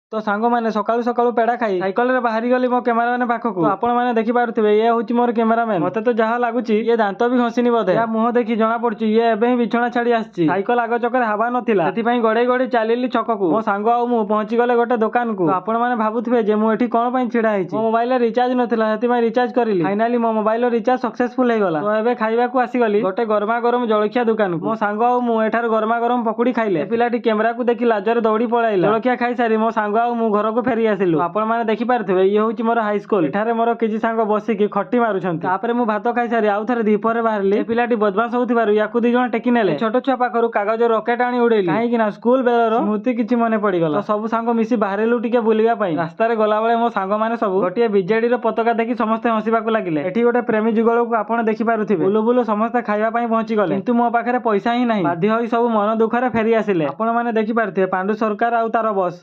ତ ସାଙ୍ଗମାନେ, ସକାଳୁ ସକାଳୁ ପେଡ଼ା ଖାଇ ସାଇକେଲରେ ବାହାରି ଗଲି ମୋ କ୍ୟାମେରାମ୍ୟାନ ପାଖକୁ। ତ ଆପଣମାନେ ଦେଖିପାରୁଥିବେ, ଇଏ ହଉଛି ମୋର କ୍ୟାମେରାମ୍ୟାନ। ମତେ ତ ଯାହା ଲାଗୁଛି, ଇଏ ଦାନ୍ତ ବି ଘଷିନି ବୋଧେ। ୟା ମୁହଁ ଦେଖି ଜଣା ପଡୁଛି, ଇଏ ଏବେ ହିଁ ବିଛଣା ଛାଡି ଆସିଛି। ସାଇକେଲ ଆଗ ଚକରେ ହାବା ନଥିଲା, ସେଥିପାଇଁ ଗଡେଇ ଗଡେଇ ଚାଲିଲି ଛକକୁ। ମୋ ସାଙ୍ଗ ଆଉ ମୁଁ ପହଞ୍ଚି ଗଲେ ଗୋଟେ ଦୋକାନକୁ। ତ ଆପଣମାନେ ଭାବୁଥିବେ ଯେ ମୁଁ ଏଠି କଣ ପାଇଁ ଛିଡା ହେଇଛି। ମୋ ମୋବାଇଲରେ ରିଚାର୍ଜ ନଥିଲା, ସେଥିପାଇଁ ରିଚାର୍ଜ କରିଲି। ଫାଇନାଲି ମୋ ମୋବାଇଲର ରିଚାର୍ଜ ସକ୍ସେସଫୁଲ ହେଇଗଲା। ତ ଏବେ ଖାଇବାକୁ ଆସିଗଲି ଗୋଟେ ଗରମା ଗରମ ଜଳଖିଆ ଦୋକାନକୁ। ମୋ ସାଙ୍ଗ ଆଉ ମୁଁ ଏଠାରୁ ଗରମା ଗରମ ପକୁଡି ଖାଇଲେ। ଏ ପିଲାଟି କ୍ୟାମେରାକୁ ଦେଖି ଲାଜରେ ଦୌଡି ପଳାଇଲା। ଜଳଖିଆ ଖାଇସାରି ମୋ ସାଙ୍ଗ ଆଉ ମୁଁ ଘରକୁ ଫେରି ଆସିଲୁ। ଆପଣମାନେ ଦେଖିପାରୁଥିବେ, ଇଏ ହଉଛି ମୋର ହାଇସ୍କୁଲ। ଏଠାରେ ମୋର କିଛି ସାଙ୍ଗ ବସିକି ଖଟି ମାରୁଛନ୍ତି। ତାପରେ ମୁଁ ଭାତ ଖାଇସାରି ଆଉ ଥରେ ଦ୍ୱିପହରେ ବାହାରିଲି। ଏ ପିଲାଟି ବଦମାସ ହଉଥିବାରୁ ୟାକୁ 2 ଜଣ ଟେକି ନେଲେ। ଛୋଟ ଛୁଆ ପାଖରୁ କାଗଜ ରକେଟ ଆଣି ଉଡେଇଲି, କାହିଁକି ନା ସ୍କୁଲ ବେଳର ସ୍ମୃତି କିଛି ମନେ ପଡିଗଲା। ତ ସବୁ ସାଙ୍ଗ ମିଶି ବାହାରିଲୁ ଟିକେ ବୁଲିବା ପାଇଁ। ରାସ୍ତାରେ ଗଲାବେଳେ ମୋ ସାଙ୍ଗମାନେ ସବୁ ଗୋଟିଏ ବିଜେଡିର ପତାକା ଦେଖି ସମସ୍ତେ ହସିବାକୁ ଲାଗିଲେ। ଏଠି ଗୋଟେ ପ୍ରେମୀ ଯୁଗଳକୁ ଆପଣ ଦେଖିପାରୁଥିବେ। ବୁଲୁ ବୁଲୁ ସମସ୍ତେ ଖାଇବା ପାଇଁ ପହଞ୍ଚି ଗଲେ, କିନ୍ତୁ ମୋ ପାଖରେ ପଇସା ହିଁ ନାହିଁ। ବାଧ୍ୟ ହୋଇ ସବୁ ମନ ଦୁଃଖରେ ଫେରି ଆସିଲେ। ଆପଣମାନେ ଦେଖିପାରୁଥିବେ ପାଣ୍ଡୁ ସରକାର ଆଉ ତାର ବସ୍।